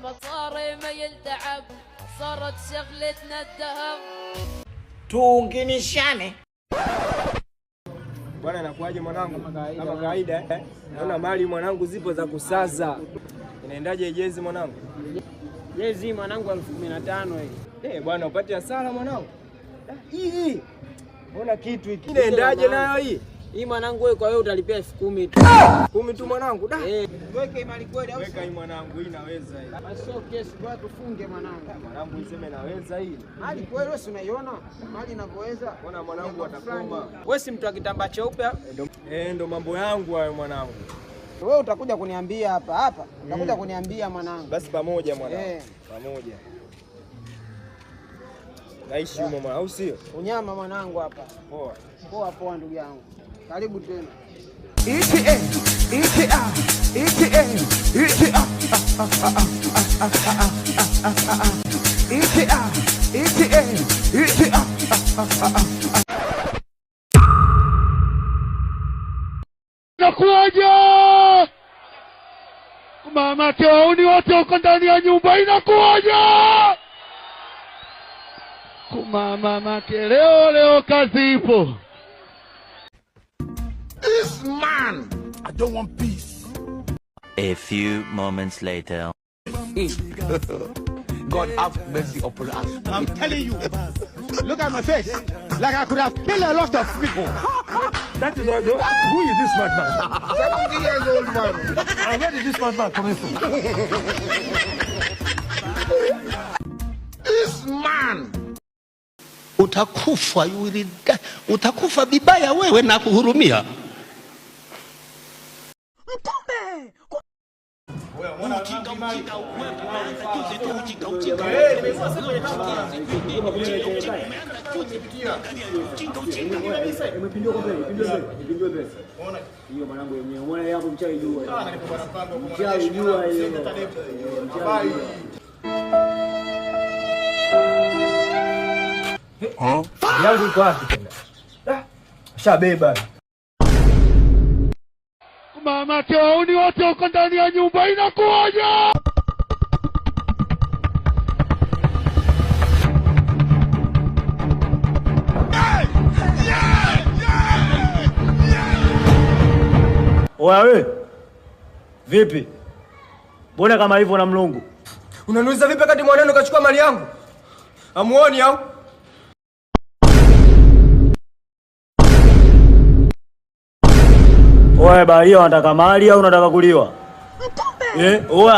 المصاري ما يلتعب صارت شغلتنا الذهب. Tuunginishane. Bwana, inakuaje mwanangu? Kama kawaida eh? Naona mali mwanangu zipo za kusaza. Inaendaje jezi mwanangu? Jezi mwanangu 15,000 hii. Eh, bwana upate hasara mwanangu. Hii hii. Mbona kitu hiki? Inaendaje nayo hii? Hii mwanangu wewe kwa wewe utalipia 10,000 tu. 10 tu mwanangu da. Eh, weke mali kweli au? Weka hii mwanangu, hii inaweza hii. Basi sio kesi, bwana tufunge mwanangu. Mwanangu iseme naweza hii. Mali kweli wewe si unaiona? Mali inavyoweza. Mbona mwanangu atakoma. Wewe si mtu wa kitambaa cheupe? Eh, ndo mambo yangu hayo mwanangu. Wewe utakuja kuniambia hapa hapa. Utakuja kuniambia mwanangu. Basi pamoja mwanangu. Eh. Pamoja. Naishi humo mwanangu, au sio? Unyama mwanangu hapa. Poa. Poa poa ndugu yangu. Karibu tena. ETA ETA ETA ETA ETA. Inakuwaje? Mama wauni wote uko ndani ya nyumba, inakuwaje? Kumama make leo leo kazi ipo. This man, I don't want peace. A few moments later. God have mercy upon us. I'm telling you. Look at my face. Like I could have killed a lot of people. That is all. Who is this madman? 70 years old man. And where did this madman coming from? This man. Utakufa, you will die. Utakufa vibaya wewe na kuhurumia. Ujinga, ujinga, umeanza juzi tu, ujinga, ujinga. Ujinga, ujinga. Imepindua kwa mbele, ipindue mbele, ipindue mbele. Hiyo mwanangu yenyewe. Umeona hapo mchawi jua. Mchawi jua hiyo. Mchawi jua. Yangu iko wapi tena? Ah, shabeba. Mama wauni wote uko ndani ya nyumba, inakuwaje? Oya we. Vipi? Mbona kama hivyo na mlungu? Unaniuliza vipi wakati mwanenu kachukua mali yangu? Amuoni au? Oya baharia, unataka mali au unataka kuliwa? Eh, oya.